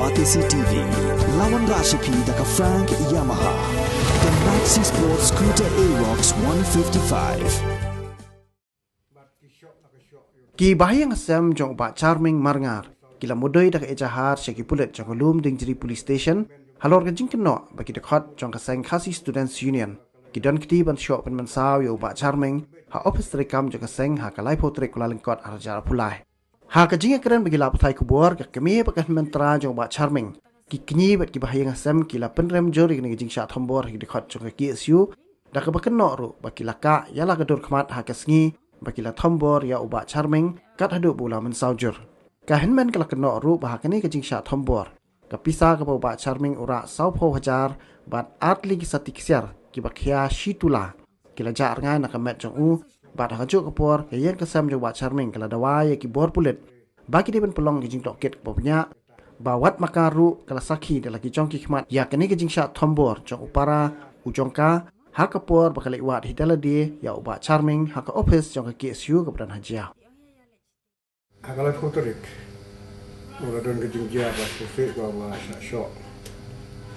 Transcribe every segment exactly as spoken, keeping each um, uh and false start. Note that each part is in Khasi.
Batesi T V, lawan Rashipi da ka Frank Yamaha. The Maxi Sports Scooter Aerox one fifty-five. Ki bahaïing hasem jong u Bah Charming Marngar ki la mudui da ka ejahar sha ki pulit jong ka Lumdiengjri Police Station halor ka jingkynnoh ba ki dkhot jong ka seng Khasi Students Union ki don kti ban shoh pynmynsaw ïa u Bah Charming ha ophis treikam jong ka seng ha ka laiphew tarik u Kyllalyngkot arhajar arphew lai. Ha ka jingïakren bad ki lad pathai khubor, ka kmie bad ka hynmen trai jong u Bah Charming, ki kñi bad ki bahaïing hasem ki la pynrem jur ïa kane ka jingshah thombor ha ki dkhot jong ka K S U, da kaba kynnoh ruh ba ki la kah ïa la ka dur khmat ha ka sngi ba ki la thombor ïa u Bah Charming kat haduh ba u la mynsaw jur. Ka hynmen ka la kynnoh ruh ba ha kane ka jingshah thombor, ka pisa kaba u Bah Charming u rah sawphew hajar bad ar tylli ki sati ksiar kiba khia shi tola ki la jah rngai na ka met jong u, bad ha kajuh ka por ka ïing ka sem jong u Bah Charming ka la dawa ïa ki bor pulit ba ki dei ban pynlong ka jingtohkit kaba bniah, ba wat ma ka ruh ka la sakhi da la ki jong ki khmat ïa kane ka jingshah thombor jong u para u jong ka, ha ka por ba ka leit wad hi da lade ïa u Bah Charming ha ka ophis jong ka K S U kaba don ha Jia. Ha ka laiphew tarik u la don ka jingjia ba sngewsih ba u la shah shoh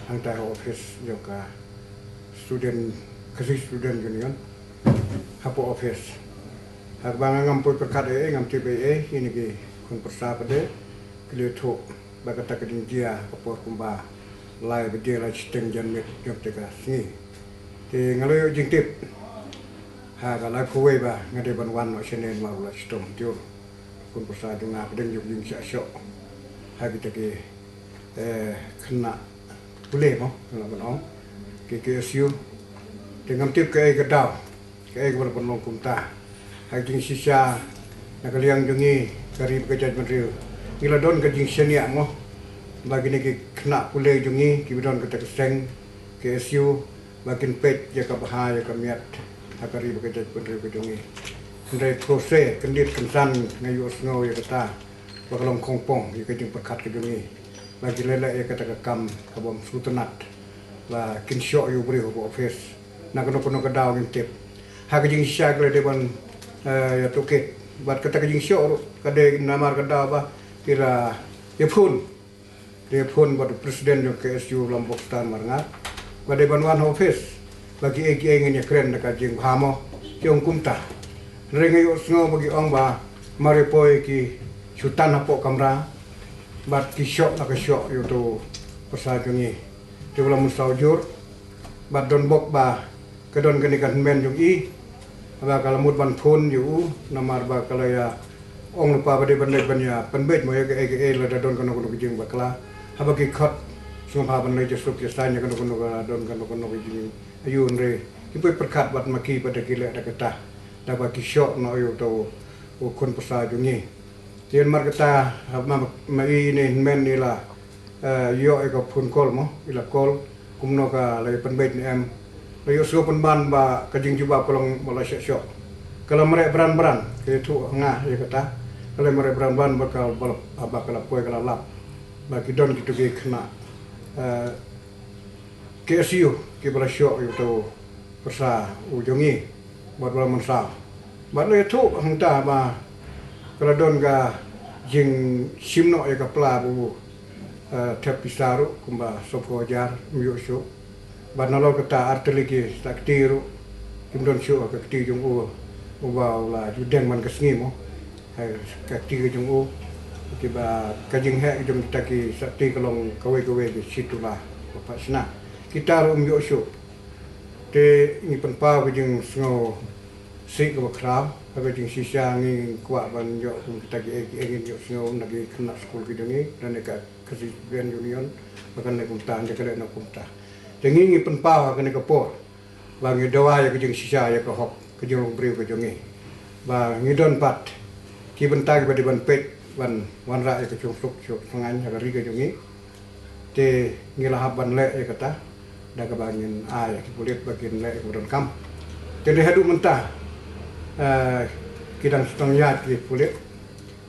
hangtai ha ophis jong ka student, Khasi Student Union, hapoh ophis. Ha kaba nga ngam poi pyrkhat ei ei, ngam tip ei ei, ïa kine ki khun pyrsa pat de ki la ïathuh ba kata ka jingjia ka por kumba lai baje lai shiteng janmiet jong kata ka sngi. Te nga la ïoh jingtip ha ka laiphew wei ba nga dei ban wan noh shane, namar u la shitom jur. Khun pyrsa jong nga pdeng jong ka jingshah shoh ha kita ki, eh, khynnah pule mo, nga la ban ong, ki K S U. Te ngam tip kaei ka daw, kaei kaba la pynlong kumta. Ha ka jingshisha na ka liang jong ngi ka ri bad ka jaitbynriew, ngi la don ka jingshaniah mo ba kine ki khynnah pule jong ngi kiba don kata ka seng K S U ba kin peit ïa ka bha ïa ka miat ha ka ri bad ka jaitbynriew ka jong ngi. Hynrei khluse kyndit kynsan nga ïohsngew ïa kata ba ka long khongpong ïa ka jingpyrkhat ka jong ngi ba ki leh leh ïa kata ka kam ka bym sngewtynnat, ba kin shoh ïa u briew hapoh ophis. Na kano kano ka daw ngim tip. Ha ka jingshisha ki la dei ban, eh, ïa tohkit. Bad kata ka jingshoh ruh ka dei namar ka daw ba ki la ïa phone, ki la ïa phone bad u president jong K S U, Lam Bokstan Marngar, ba dei ban wan ha ophis ba kiei kiei ngin ïakren da ka jingbha mo, ki ong kumta. Hynrei nga ïohsngew ba ki ong ba mar ïa poi ki shu tan hapoh kamra bad ki shoh la ka shoh ïa uto u pyrsa jong ngi. Te u la mynsaw jur bad don bok ba ka don kane ka hynmen jong i ba ka la mut ban phone ïa u, namar ba ka la ïa ong lypa ba dei ban leit ban ïa pynbeit mo ïa kaei kaei, lada don kano kano ka jingbakla. Haba ki khot sngewbha ban leit ïasuk ïasaiñ ïa kano kano ka, don kano kano ka jing, aïu, hynrei kim poi pyrkhat bad ma ki ba da ki leh da kata, da ba ki shoh noh ïa uto u khun pyrsa jong ngi. Te namar kata, ma, ma i ne hynmen i la, eh, ïoh ïa ka phone call mo, i la call, kumno ka la ïa pynbeit ne em. La ïohsngew pynban ba ka jingjubab ka long ba la shah shoh. Ka la mareh bran bran, ka ïathuh ha nga ïa kata. Ka la mareh bran bran ba ka, ba la, ba ka la poi ka la lap ba ki don kito ki khynnah, eh, K S U kiba la shoh ïa uto u pyrsa u jong ngi bad ba la mynsaw. Bad la ïathuh hangta ba ka la don ka jingshim noh ïa ka pla ba u, eh, thep pisa ruh kumba sawphew hajar, ym ïoh shuh. Bad nalor kata ar tylli ki sah kti ruh kim don shuh ha ka kti jong u, uba u la ju deng man ka sngi mo. Ha ka kti ka jong u, kiba ka jingheh ka jong kita ki sah kti ka long kawei kawei ki shi tola, ba phah shna. Kita ruh ym ïoh shuh. Te ngi pynpaw ka jingsngewsih kaba khraw, ha ka jingshisha ngi kwah ban ïoh kum kita kiei kiei ngin ïohsngew na ki khynnah skul ki jong ngi, na ka Khasi Student Union, ba kan leh kumta, hynrei ka leh noh kumta. Te ngi ngi pynpaw ha kane ka por ba ngi dawa ïa ka jingshisha, ïa ka hok, ka jinglong briew ka jong ngi. Ba ngi don pat ki bynta kiba dei ban peit ban wanrah ïa ka jingsuk suk sngewthuh ha ka ri ka jong ngi. Te ngi la hap ban leh ïa kata da kaba ngin ai ïa ki pulit ba kin leh ïa kaba donkam. Te dei haduh mynta, eh, ki dang sdang ïaid ki pulit.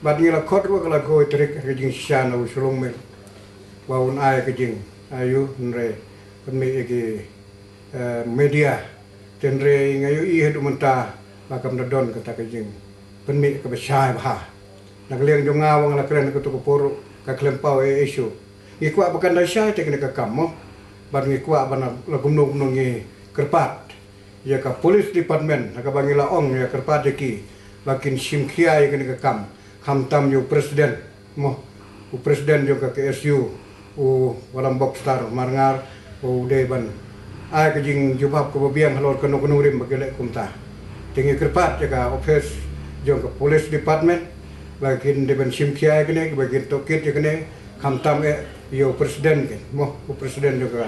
Bad ngi la khot ruh ka la kawei tarik ha ka jingshisha na u Shalom Mill ba un ai ïa ka jing, aïu, hynrei pynmih ïa ki, eh, media. Te hynrei nga ïohi haduh mynta ba kam da don kata ka jingpynmih kaba shai bha. Na ka liang jong nga, ba nga la kren ha kato ka por ruh, ka khlem paw ei ei shuh. Ngi kwah ba kan da shai te kane ka kam mo. Bad ngi kwah ba na la kumno kumno ngi kyrpad ïa ka police department, ha kaba ngi la ong ïa kyrpad ïa ki ba kin shim khia ïa kane ka kam, khamtam ïa u president mo, u president jong ka K S U, u Walambok Star Marngar, u dei ban ai ka jingjubab kaba biang halor kano kano rim ba ki leh kumta. Te ngi kyrpad ïa ka office jong ka police department ba kin dei ban shim khia ïa kane, ba kin tohkit ïa kane, khamtam eh ïa u president kin mo, u president jong ka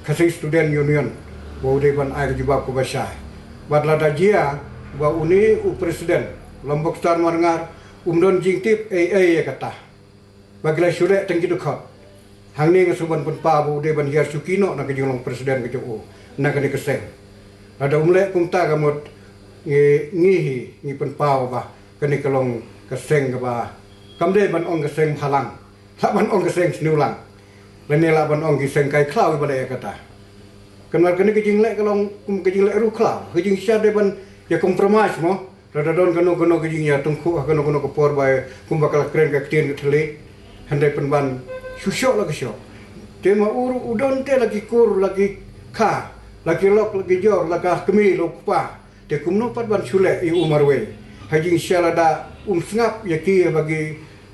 Khasi Student Union, ba u dei ban ai ka jubab kaba shai. Bad lada jia ba une u president Walambok Star Marngar um don jingtip ei ei ïa kata, ba ki la shu leh tang ki dkhot, hangne nga shu ban pynpaw ba u dei ban hiar shuki noh na ka jinglong president ka jong u na kane ka seng. Lada um leh kumta ka mut ngi, ngi hi ngi pynpaw ba kane ka long ka seng kaba kam dei ban ong ka seng bhalang, lah ban ong ka seng sniewlang, lane lah ban ong ki seng kai khlaw ba leh ïa kata. Kane, kane ka jingleh ka long kum ka jingleh ruh khlaw, ka jingshisha dei ban ïa compromise mo. Lada don kano kano ka jingïatyngkhuh ha kano kano ka por ba kumba ka la kren ka ktien ka thylliej, hynrei pynban shu shoh la ka shoh. Te ma u ruh u don te la ki kur, la ki kha, la ki lok, la ki jor, la ka kmie, la u kpa. Te kumno pat ban shu leh ïa u marwei? Ha jingshisha lada um sngap ïa ki ba ki,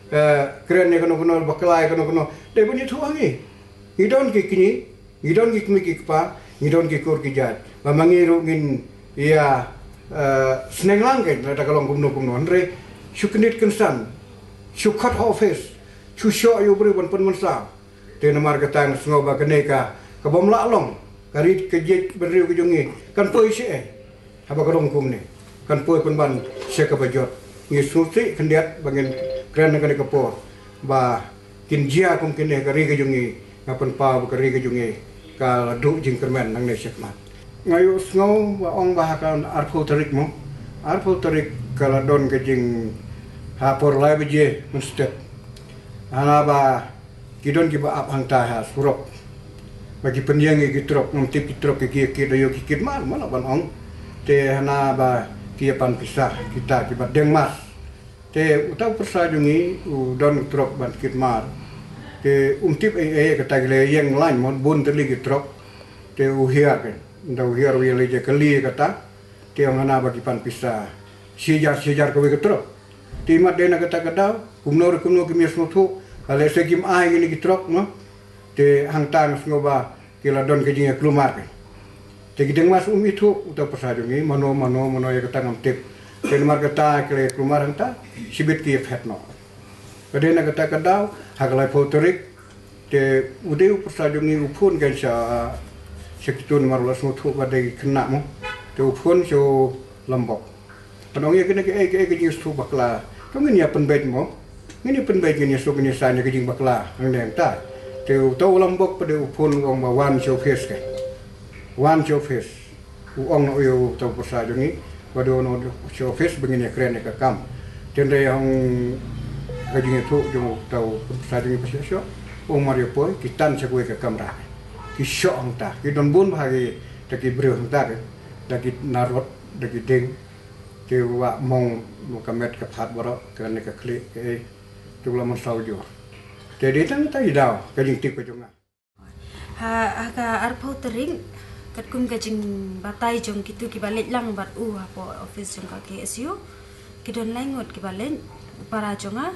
eh, kren ïa kano kano, bakla ïa kano kano, dei ban ïathuh ha ngi. Ngi don ki kñi, ngi don ki kmie ki kpa, ngi don ki kur ki jait. Ba ma ngi ruh ngin ïa, eh, sneng lang kein lada ka long kumno kumno. Hynrei shu kyndit kynsan, shu khot ha office, shu shoh ïa u briew ban pynmynsaw. Te namar kata nga sngew ba kane ka, ka bym lah long, ka rit ka jied bynriew ka jong ngi kan poi shaei? Haba ka long kumne, kan poi pynban sha kaba jot. Ngi sngewsih khyndiat ba ngin kren ha kane ka por ba kin jia kum kine ha ka ri ka jong ngi. Nga pynpaw ba ka ri ka jong ngi ka la duh jingkyrmen nangne shakhmat. Nga ïohsngew ba ong ba ha ka arphew tarik mo, arphew tarik ka la don ka jing, ha por lai baje mynstep, hana ba ki don kiba ap hangta ha surok, ba ki pynïeng ïa ki trok, ngam tip ki trok ki, ki, ki da ïoh ki kit mar, ma lah ban ong. Te hana ba ki ïa pan pisa kita kiba deng mask. Te uta u pyrsa jong ngi u don trok ban kit mar. Te um tip ei ei kata, ki la ïeng lain mo, bun tylli ki trok. Te u hiar kein, ynda u hiar u ïaleit ïa kali kata. Te ong hana ba ki pan pisa shi hajar shi hajar kawei ka trok. Te imat dei na kata ka daw, kumno re kumno kim ïasngewthuh, lehse kim ai kine ki trok mo. Te hangta nga sngew ba ki la don ka jingïaklumar kein. Te ki deng mask um ithuh uta u pyrsa jong ngi, mano mano mano ïa kata ngam tip. Te namar kata ki la ïaklumar hangta, shibit ki ïaphet noh. Ka dei na kata ka daw, ha ka laiphew tarik, te u dei u pyrsa jong ngi u phone kein sha, sha kito namar u la sngewthuh ba dei ki khynnah mo. Te u phone sha u Lambok. Ban ong ïa kine kiei kiei ki jingsngewthuh bakla. To ngin ïa pynbeit mo. Ngin ïa pynbeit, ngin ïa suk, ngin ïa saiñ ïa ki jingbakla hangne hangta. Te uta u Lambok pat de u phone u ong ba wan sha office kein. Wan sha office. U ong noh ïa uta u pyrsa jong ngi ba dei u noh sha office ba ngin ïa kren ïa ka kam. Te hynrei hangta ka jingïathuh jong uta u pyrsa jong ngi ba sha sha, u ong mar ïa poi, ki tan sha kawei ka kamra. Ki shoh hangta, ki don bun bha kita ki briew hangta, da ki narwot, da ki dieng. Te u wah mong, ka met ka phad baroh, kane ka khlieh kaei. Te u la mynsaw jur. Te dei tang kata i daw ka jingtip ka jong nga. Ha, ha ka arphew tarik, katkum ka jingbatai jong kito kiba leit lang bad u hapoh office jong ka K S U, ki don lai ngut kiba leit, u para jong nga.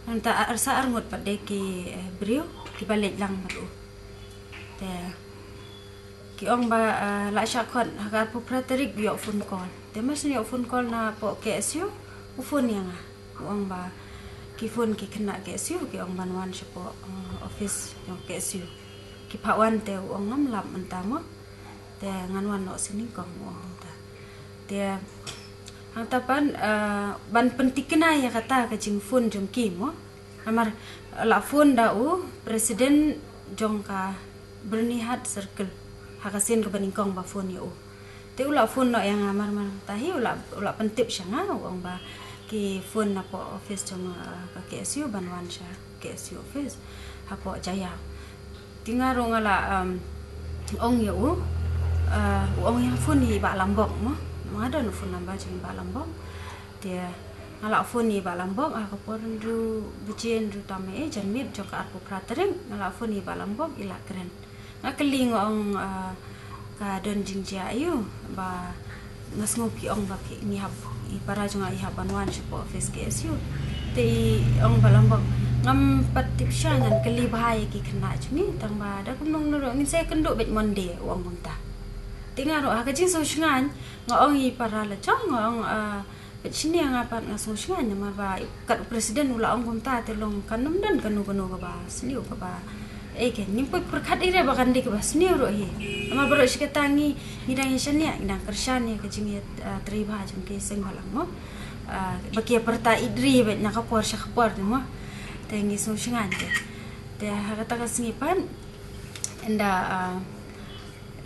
Nangta ar sa ar ngut pat de ki, eh, briew kiba leit lang bad u. Te ki ong ba, ah, la shah khot ha ka arphew phra tarik ïoh phone call. Te mar shu ïoh phone call napoh K S U, u phone ïa nga. U ong ba ki phone ki khynnah K S U, ki ong ban wan shapoh, ah, office jong K S U. Ki phah wan, te u ong ngam lap mynta mo. Te ngan wan noh sha nyngkong, u ong mynta. Te hangta pat, ah, ban pynthikna ïa kata ka jingphone jong ki mo. Namar la phone da u president jong ka Byrnihat Circle ha ka sien kaba nyngkong ba phone ïa u. Te u la phone noh ïa nga mar mar mynta hi, u la, u la pyntip sha nga, u ong ba ki phone napoh office jong, ah, ka K S U ban wan sha K S U office hapoh Jaiaw. Te nga ruh nga la, um, ong ïa u, ah, u ong ïa phone ïa i Bah Lambok mo. Nga don phone number jong i Bah Lambok. Te Nga la phone ïa i Bah Lambok ha ka por hynriew baje, hynriew tam eh, janmiet jong ka arphew phra tarik. Nga la phone ïa i Bah Lambok, i la kren. Nga kylli, nga ong, ah, ka don jingjia aiu ba nga sngew ki ong ba ki, ngi hap, i para jong nga i hap ban wan shapoh office K S U. Te i ong Bah Lambok, ngam pat tip shuh, ngan kylli bha ïa ki khynnah jong ngi, tang ba da kumno kumno ruh ngin sa ïakynduh beit Monday, u ong kumta. Te nga ruh ha ka jingsngewsngaiñ nga ong ïa i para la jong, nga ong, ah, bad shane nga pat nga sngewsngaiñ namar ba kat u president u la ong kumta, te long kan ym don kano kano kaba sniew kaba, eh, kan ngim poi pyrkhat ïa re ba kan dei kaba sniew ruh hi. Namar baroh shi katta ngi, ngi dang ïa shaniah, ngi dang kyrshan ïa ka jingïa, ah, trei bha jong ki seng balang mo. Ah, ba ki ïa pyrta ïeit ri bad na ka por sha ka por te mo. Te ngi sngewsngaiñ te. Te ha kata ka sngi pat ynda, ah,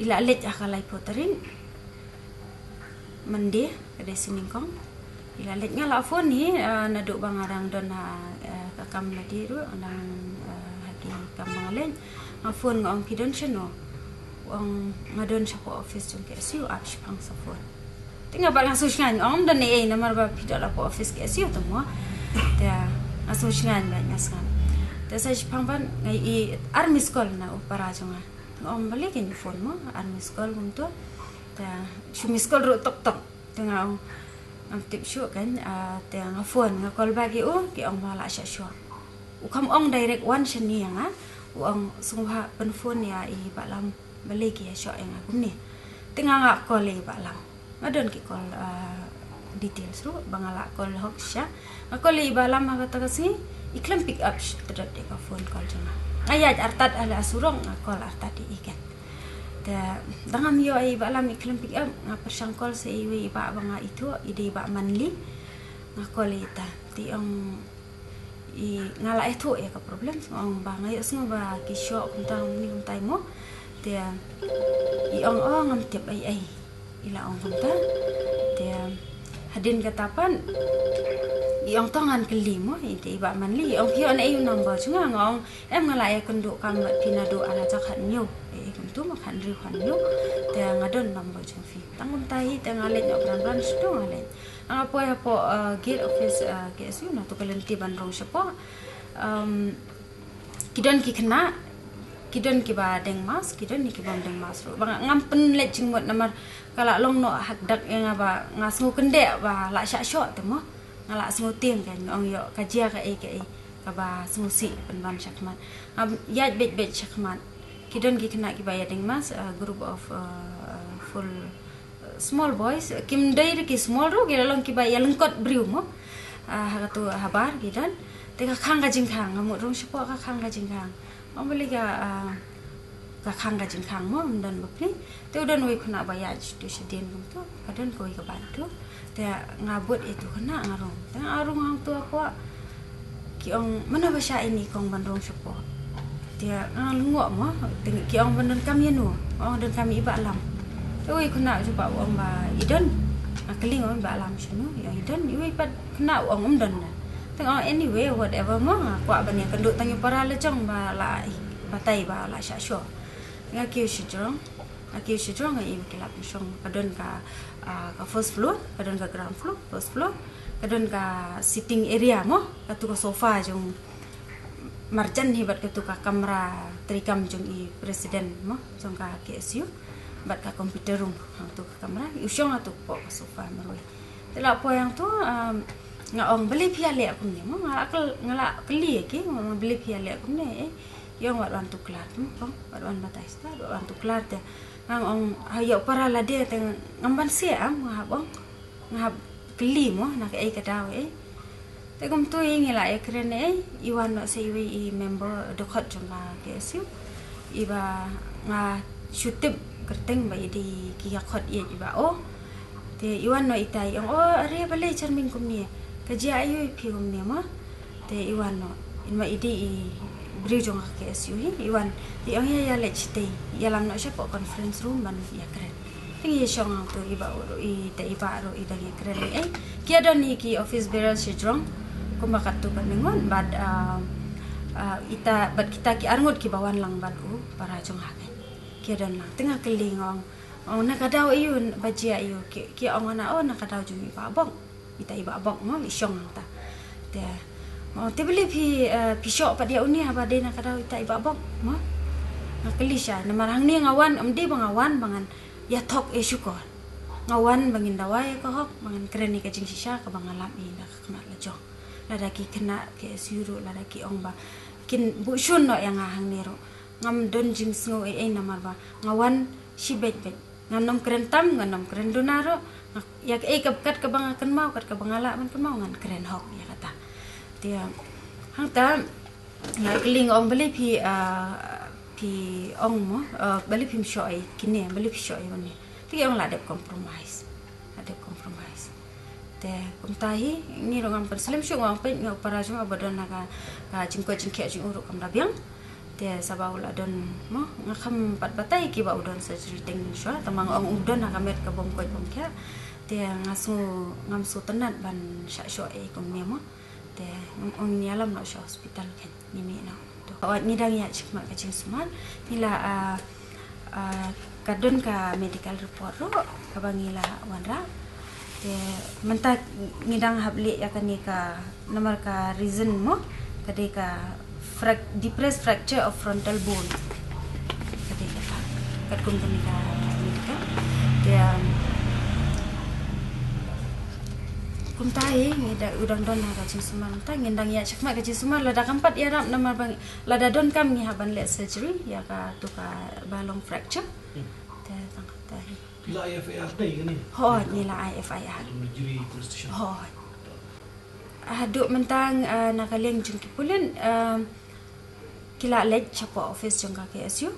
i la leit ha ka laiphew tarik, Monday, ka dei sngi nyngkong. I la leit, nga la phone hi, ah, naduh ba nga dang don ha, ah, ka kam lade ruh, dang, ah, ha ki kam ba nga leit. Nga phone nga ong phi don shano? U ong nga don shapoh office jong K S U, ap shipang sa phone. Te nga pat nga sngewsngaiñ, ong don ei ei namar ba phi don hapoh office K S U te mo. Te nga sngewsngaiñ bad nga sngap. Te sa shipang pat nga ïohi ar missed call na u para jong nga. Nga ong balei kein u phone mo, ar missed call kumto. Te shu missed call ruh tok tok. Te nga ong ngam tip shuh kein, ah, te nga phone, nga call back ïa u, ki ong ba la shah shoh. U kham ong direct wan shane ïa nga, u ong sngewbha pynphone ïa i Bah Lam, balei ki ïa shoh ïa nga kumne. Te nga, nga call ïa i Bah Lam. Nga don ki call, ah, details ruh ba nga la call hok shisha. Nga call ïa i Bah Lam ha kata ka sngi, i khlem pick up shuh, te dot ïa ka phone call jong nga. Nga ïaid artat ha la surok, nga call artat ïa i kein. Te da ngam ïoh ïa i Bah Lam, i khlem pick up, nga pyrshang call sa ïa iwei i bah ba nga ithuh, i dei i Bah Manli. Nga call ïa ita. Te i ong i, nga la ithuh ïa ka problem, nga ong ba nga ïohsngew ba ki shoh kumta kumne kumta mo. Te i ong, oh ngam tip ei ei. I la ong kumta. Te hadien kata pat i ong to ngan kylli mo, i te i Bah Manli, i ong phi ïoh na ei u number jong nga, nga ong em, nga la ïakynduh kam bad phi naduh ar hajar khathynñiew. Ei ei kumto mo, khathynriew khathynñiew. Te nga don number jong phi. Tang kumta hi te nga leit noh bran bran, sdang nga leit. Nga poi hapoh, eh, gate office, eh, K S U, na tu ka lynti ban rung shapoh. Em, ki don ki khynnah, ki don kiba deng mask, ki don kiba ym deng mask ruh. Ba nga, ngam pynleit jingmut namar ka la long noh hakdak ïa nga ba nga sngew kyndit ba la shah shoh te mo. Nga la sngew tieng kein, nga ong ïoh ka jia kaei kaei kaba sngewsih pynban shakhmat. Ngam ïaid beit beit shakhmat. Ki don ki khynnah kiba ïa deng mask, a group of, uh, full, uh, small boys. Kim dei ruh ki small ruh, ki la long kiba ïa lyngkot briew mo. Ah, ha katu habar ki don. Te ka khang ka jingkhang, nga mut rung shapoh ka khang ka jingkhang. Ong balei ka, ah, ka khang ka jingkhang mo, ym don bapli. Te u don uwei u khynnah ba ïaid sha tu shadien kumto, ka don kawei ka bad tu. Te nga bud ïa tu khynnah nga rung. Te nga rung hangtu hapoh. Ki ong mano ba shah ïa i kong ban rung shapoh. Te nga lyngngoh mo. Te ki ong ban donkam ïano. Ong donkam ïa i Bah Lam. Te uwei u khynnah jubab u ong ba i don. Nga kylli nga ong Bah Lam shano. Ïa i don. Iwei pat khynnah u ong ym don da. Te nga ong anyway, whatever mo, nga kwah ban ïakynduh tang ïa u para la jong ba la batai ba la shah shoh. Nga kiew shajrong. Nga kiew shajrong, nga ïohi ba ki la pynshong. Ka don ka, ah, ka first floor, ka don ka ground floor, first floor. Ka don ka sitting area mo, katu ka sofa jong marjan hi bad katu ka kamra treikam jong i president mo, jong ka K S U. Bad ka computer room, hangtu ka kamra. I u shong hatu hapoh ka sofa marwei. Te la poi hangtu, um, nga ong balei phi ïaleh kumne mo, nga la kyl-, nga la kylli ïa ki, nga ong balei phi ïaleh kumne, eh. Ki ong wat wan tuklar mo, kong, wat wan batai stad, wat wan tuklar te. Nga ong ha ïa u para lade te ngam banse am, nga hap ong, nga hap kylli mo, na kaei ka daw eh. Te kumtu i ngi la ïakren eh, i wan noh sa iwei i member dkhot jong ka K S U. Iba nga shu tip kyrteng ba i dei ki ïakhot ïeit iba o. Te i wan noh ita i ong, oh, are balei Charmaine kumne. Ka jia aiu ïa phi kumne mo. Te i wan noh. In ma i dei i briew jong ka K S U hi, i wan. Te i ong ïa ïa leit shatei. Ïalam noh shapoh conference room ban ïakren. Te ngi shong hangtu i bah ruh, i te i bah ruh i dang ïakren eh. Ki ïa don hi ki office bearer shajrong. Kumba katto katne ngut bad, ah, ah, ita bad kita ki arngut kiba wan lang bad u para jong nga kein. Ki ïa don lang. Te nga kylli nga ong, ong na ka daw aiu, ba jia aiu. Ki, ki ong na, oh, na ka daw jong i Bah Bok. Ita i Bah Bok mo, i shong hangta. Te mo, te balei phi, eh, phi shoh pat ïa une haba dei na ka daw ita i Bah Bok mo? Nga kylli sha, namar hangne nga wan, ym dei ba nga wan ba ngan ïa thok ïa shukor. Nga wan ba ngin dawa ïa ka hok, ba ngan kren ïa ka jingshisha kaba nga lap ïa da ka khynnah la jong. Lada ki khynnah K S U ruh, lada ki ong ba kin buh shun noh ïa nga hangne ruh, ngam don jingsngew ei ei namar ba nga wan shi beit beit. Ngan ym kren tam, ngan ym kren duna ruh. Nga, ïa kaei kaba, kat kaba nga kynmaw, kat kaba nga lah ban kynmaw, ngan kren hok ïa kata. Te hangta nga kylli, nga ong balei phi, ah, phi ong mo, ah, balei phim shoh ïa kine, balei phi shoh ïa une? Te ki ong la dep compromise. La dep compromise. Te kumta hi, ngi ruh ngam pynslem shuh, nga ong peit nga u para jong nga ba don ha ka, ka jingkoit jingkhiah jong u ruh kam da biang. Te sa ba u la don mo, nga kham pat batai ki ba u don surgery teng shuwa, tangba nga ong u don ha ka met ka bym koit bym khiah. Te nga sngew ngam sngewtynnat ban shah shoh ei kumne mo. Te ngam ong ïalam noh sha hospital khein. Ngi mih noh. To, hooid, ngi dang ïaid shakhmat ka jingsumar. Ngi la, ah, ah, ka don ka medical report ruh kaba ngi la wanrah. Te mynta ngi dang hap leh ïa kane ka, namar ka reason mo, ka dei ka frac-, depressed fracture of frontal bone. Ka dei kata. Katkum kane ka medical. Te, um, kumta hi, ngi da, u dang don ha ka jingsumar mynta, ngin dang ïaid shakhmat ka jingsumar, lada kam pat ïarap namar ba lada donkam ngi hap ban leh surgery ïa katu kaba long fracture. Hmm. Te tang kata hi. Phi la ai F I R dei kane? Hooid, ngi la ai F I R. Long Jiri Police Station. Hooid. Haduh mynta, eh, na ka liang jong ki pulit, eh, ki la leit shapoh office jong ka K S U.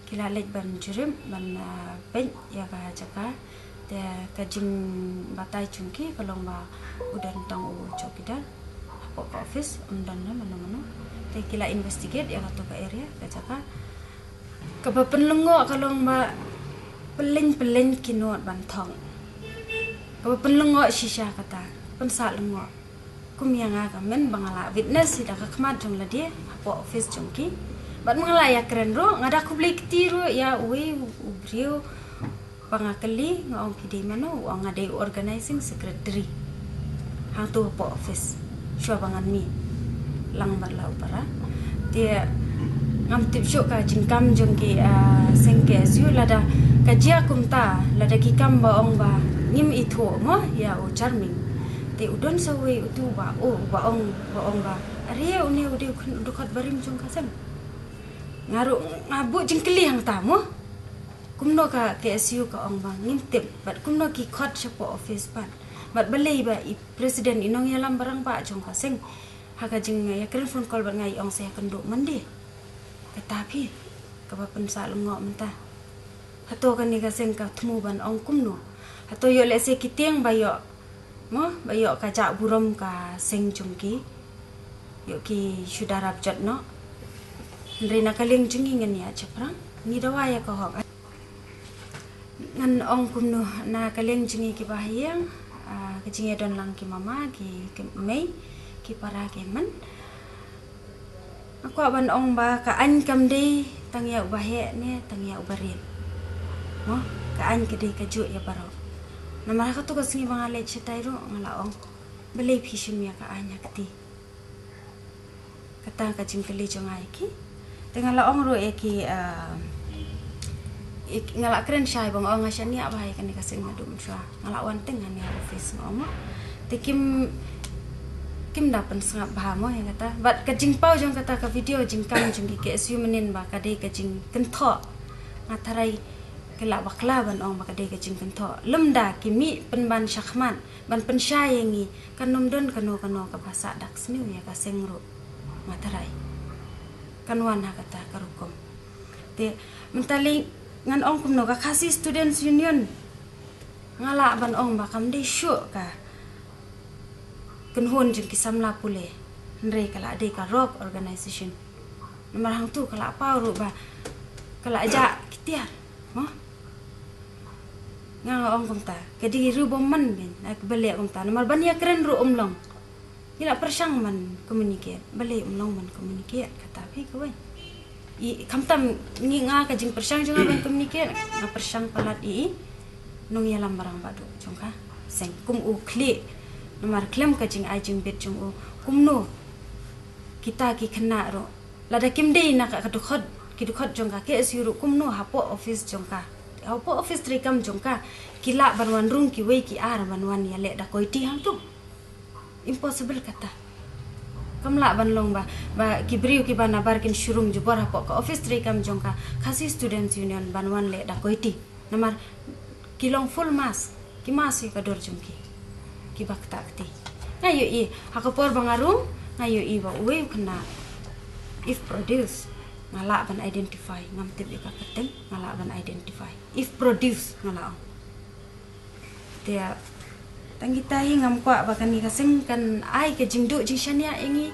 Ki la leit ban jurip, ban, ah, peit ïa ka jaka. Te ka jingbatai jong ki ka long ba u don tang u chowkidar hapoh ka office, ym don mano mano. Te ki la investigate ïa kato ka area, ka jaka. Kaba pynlyngngoh ka long ba pynleng pynleng ki nud ban thok. Kaba pynlyngngoh shisha kata, pynsah lyngngoh. Kum ïa nga ka myn ba nga la witness hi da ka khmat jong lade hapoh office jong ki. Bad ma nga la ïakren ruh, nga da khublei kti ruh ïa uwei u briew ba nga kylli, nga ong phi dei mano, u ong nga dei u organizing secretary hangto hapoh office shuwa ba ngan mih lang bad la u para. Te ngam tip shuh ka jingkam jong ki, ah, seng K S U, lada ka jia kumta, lada ki kam ba ong ba ngim ithuh mo ïa u Charming. Te u don sa uwei utu ba, oh, ba ong, ba ong ba, are une u dei u khun u dkhot barim jong ka seng. Nga ruh nga buh jingkylli hangta mo. Kumno ka K S U ka ong ba ngim tip, bad kumno ki khot shapoh office pat. Bad balei ba i president, i nongïalam barangbah jong ka seng, ha ka jingïakren phone call bad nga, i ong sa ïakynduh Monday. Kata phi, kaba pynsah lyngngoh mynta. Hato kane ka seng ka thmu ban ong kumno? Hato ïoh lehse ki tieng ba ïoh, mo, ba ïoh ka jah burom ka seng jong ki. Ïoh ki shu da rap jot noh. Hynrei na ka liang jong ngi, ngan ïaid shaphrang. Ngi dawa ïa ka hok. Ngan ong kumno, na ka liang jong ngi kiba ha ïing, ah, ka jingïadon lang ki mama, ki, ki mei, ki para, ki hynmen. Nga kwah ban ong ba ka aiñ kam dei tang ïa uba heh ne tang ïa uba rit. Mo, ka aiñ ka dei kajuh ïa baroh. Namar ha kato ka sngi ba nga leit shatai ruh nga la ong, balei phi shim ïa ka aiñ ha kti? Kata ka jingkylli jong nga ïa ki. Te nga la ong ruh ïa ki, ah, ïa ki, nga la kren shai ba nga ong nga shaniah bha ïa kane ka seng naduh mynshuwa. Nga la wan teng hangne ha office nga ong. Te kim, kim da pynsngap bha mo ïa kata. Bad ka jingpaw jong kata ka video jingkam jong ki K S U mynnin ba ka dei ka jingkynthoh. Nga tharai ki la bakla ban ong ba ka dei ka jingkynthoh. Lymda ki mih pynban shakhmat ban pynshai ïa ngi, kan ym don kano kano kaba sah dak sniew ïa ka seng ruh. Nga tharai kan wan ha kata ka rukom. Te mynta lei ngan ong kumno, ka Khasi Students Union, nga lah ban ong ba kam dei shuh ka kynhun jong ki samla pule, hynrei ka la dei ka rogue organization. Namar hangtu ka la paw ruh ba ka la jah ki tiar, mo? Nga, nga ong kumta, ka dei ruh bym man ban, eh, balei kumta, namar ban ïakren ruh um long. Ngi la pyrshang ban communicate, balei um long ban communicate, kata phi kawei. I, khamtam ngi, nga ka jingpyrshang jong nga ban communicate, nga pyrshang palat ïa i nongïalam barangbah duh jong ka seng, kum u khlieh Namar khlem ka jingai jingbit jong u, kumno kita ki khynnah ruh, lada kim dei na ka, ka dkhot, ki dkhot jong ka K S U ruh, kumno hapoh office jong ka, hapoh office treikam jong ka, ki lah ban wan rung kiwei ki ar ban wan ïaleh da koiti hangto? Impossible kata. Kam lah ban long ba, ba ki briew kiba nabar kin shu rung jubor hapoh ka office treikam jong ka Khasi Students Union ban wan leh da koiti. Namar ki long full mass, ki mass ïa ka dur jong ki, kiba ktah kti. Nga ïohi, ha ka por ba nga rung, nga ïohi ba uwei u khynnah, if produce, nga lah ban identify, ngam tip ïa ka kyrteng, nga lah ban identify. If produce, nga lah ong. Te tang kita hi ngam kwah ba kane ka seng kan ai ka jingduh jingshaniah ïa ngi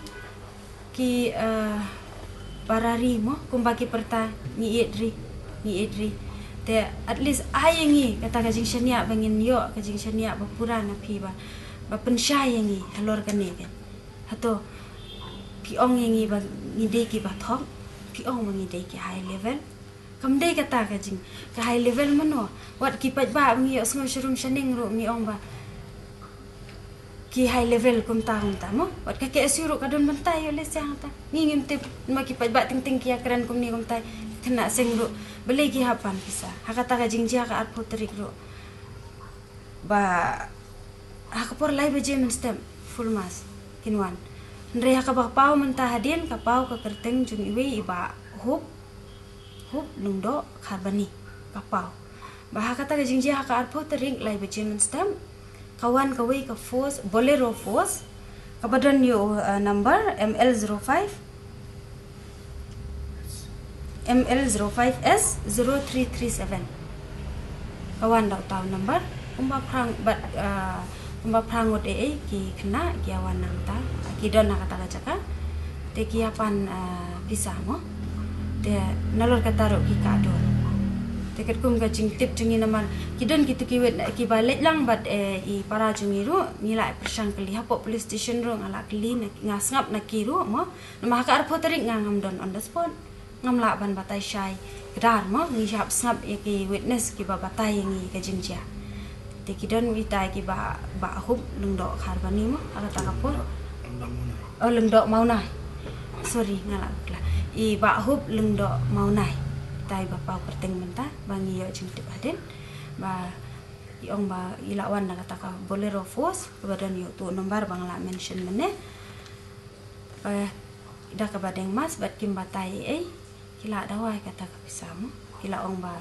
ki, eh, para ri mo, kumba ki pyrta, ngi ïeit ri, ngi ïeit ri. Te at least ai ïa ngi kata ka jingshaniah ba ngin ïoh ka jingshaniah ba pura na phi ba, ba pynshai ïa ngi halor kane ka. Hato phi ong ïa ngi ba ngi dei kiba thok, phi ong ba ngi dei ki high level. Kam dei kata ka jing, ka high level mano. Wat ki paidbah ba ngi ïohsngew sharum shaneng ruh ngi ong ba ki high level kumta kumta mo. Wat ka K S U ruh ka don bynta ïoh leh sha kata. Ngi ngim tip ma ki paidbah teng teng ki ïakren kumne kumta. Khynnah seng ruh balei ki hap pan pisa ha kata ka jingjia ka arphew tarik ruh. Ba ha ka por lai baje mynstep full mass kin wan. Hynrei ha kaba paw mynta hadien ka paw ka kyrteng jong iwei i Bah Hope, Hope Lyngdoh Kharbani, ka paw. Ba ha kata ka jingjia ha ka arphew tarik lai baje mynstep ka wan kawei ka Force, Bolero Force, kaba don ïa u, uh, number M L zero five, M L zero five S zero three three seven. Ka wan da uta u number, kumba phra ngut, bad, uh, kumba phra ngut ei ei ki khynnah ki ïa wan na kata, ki don na kata ka jaka. Te ki ïa pan, uh, pisa mo. Te nalor kata ruh ki kah dur. Te katkum ka jingtip jong ngi namar ki don kitu ki witness kiba leit lang bad, eh, i para jong ngi ruh, ngi la pyrshang kylli hapoh police station ruh, nga la kylli na, nga sngap na ki ruh mo. Namar ha ka arphew tarik nga ngam don on the spot. Ngam lah ban batai shai kdar mo, ngi hap sngap ïa ki witness kiba batai ïa ngi ka jingjia. Te ki don kita ki Bah, Bah Hope Lyngdoh Kharbani mo, ha kata ka por. Oh, Lyngdoh Mawnai. Sorry, nga la bakla. I Bah Hope Lyngdoh Mawnai. Kita i ba paw kyrteng mynta, ba ngi ïoh jingtip hadien. Ba i ong ba i la wan na kata ka Bolero Force, kaba don ïa utu u number ba nga la mention mynne. Eh, da kaba deng mass bad kim batai ei ei, ki la dawa ïa kata ka pisa mo. Ki la ong ba,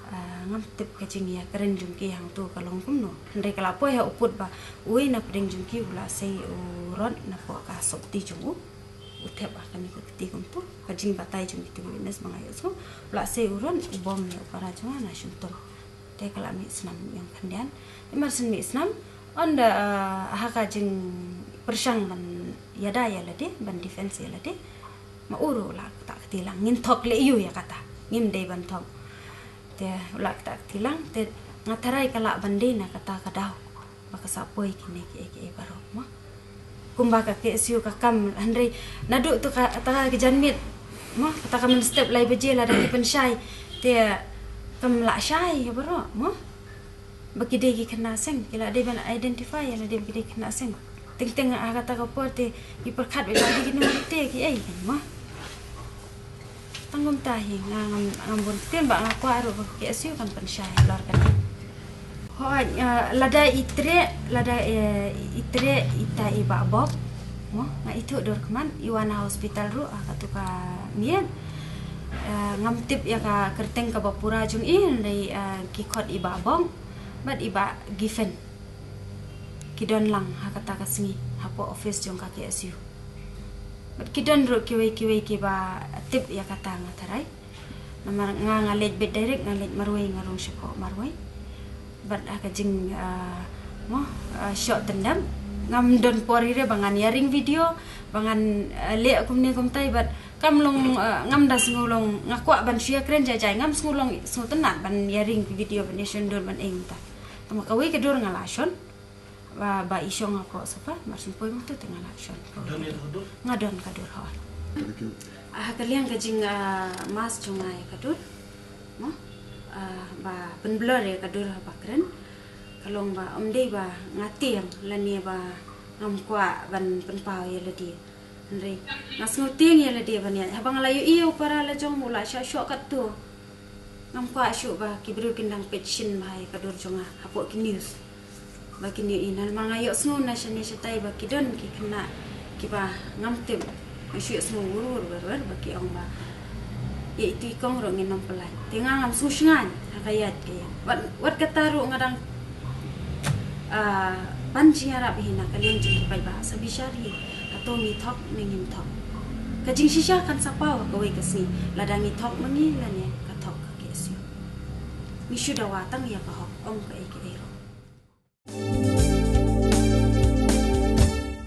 ah, ngam tip ka jingïakren jong ki hangto ka long kumno. Hynrei ka la poi ha u pud ba uwei na pdeng jong ki u la sei u rod napoh ka sopti jong u. U thep ha kane ka kti kumto. Ka jingbatai jong kitu ki witness ba nga ïohsngew. U la sei u rod u bom ïa u para jong nga na shyntur. Te ka la mih snam ïong khyndiat. Namar shen mih snam, ynda, ah, ha ka jingpyrshang ban ïada ïa lade, ban defense ïa lade. Ma u ruh u la ktah kti lang, ngin thok leh ïu ïa kata. Ngim dei ban thok. Te u la ktah kti lang, te nga tharai ka lah ban dei na kata ka daw ba ka sa poi kine kiei kiei baroh mo. Kumba ka K S U ka kam, hynrei naduh tu ka, kata ka janmiet mo, kata ka mynstep lai baje lada ki pynshai, te kam lah shai ïa baroh mo. Ba ki dei ki khynnah seng, ki la dei ban identify ïa lade ba ki dei khynnah seng. Teng teng ha kata ka por te ki pyrkhat ba ki dei ki nongwei te kiei mo. Tang kumta hi nga ngam, ngam bun ktien ba nga kwah ruh ba ka K S U kan pynshai halor kane. Hooid, eh, lada i treh, lada, eh, i treh ita i Bah Bok mo, nga ithuh dur khmat, i wan ha hospital ruh ha katu ka miet. Eh, ngam tip ïa ka kyrteng kaba pura jong i, hynrei, eh, ki khot i Bah Bok bad i Bah Giffen. Ki don lang ha kata ka sngi hapoh office jong ka K S U. Bad ki don ruh kiwei kiwei kiba tip ïa kata nga tharai. Namar nga, nga leit beit direct, nga leit marwei, nga rung shapoh marwei. Bad ha ka jing, ah, mo, ah, shoh tyndep, ngam don por ïa re ba ngan ïa ring video, ba ngan, ah, leh kumne kumtai, bad kam long, ah, ngam da sngew long, nga kwah ban shu ïa kren jai jai, ngam sngew long sngewtynnat ban ïa ring video, ban ïa shon dur, ban ïa ing ta. Tang ba kawei ka dur nga la shon. Ba, ba i shong hapoh sofa, mar syn poi matu te nga la shon. Don ïa ka dur? Nga don ka dur, hooid. Ah, ha ka liang ka jing, ah, mass jong nga ïa ka dur. Mo? Ah, ba pynblur ïa ka dur haba kren. Ka long ba ym dei ba nga tieng lane ba Ngam kwah ban pynpaw ïa lade. Hynrei nga sngewtieng ïa lade ban ïaid. Haba nga la ïohi ïa u para la jong u la shah shoh katto, ngam kwah shuh ba ki briew kin dang peit shin bha ïa ka dur jong nga hapoh ki news. Ba kin ïohi, namar nga ïohsngew na shane shatai ba ki don ki khynnah kiba ngam tip. Nga shu ïohsngew wur wur wer wer ba ki ong ba ïa itu i kong ruh ngin ym pynlait. Te nga ngam sngewshngaiñ ha ka ïaid ka ïa. Wat, wat kata ruh nga dang, ah, pan jingïarap hi na ka liang jong ki paidbah, sa bishar hi. Hato ngi thok ne ngim thok? Ka jingshisha kan sa paw ha kawei ka sngi, lada ngi thok ma ngi lane ka thok ka K S U. Ngi shu dawa tang ïa ka hok, ym kaei kaei ruh.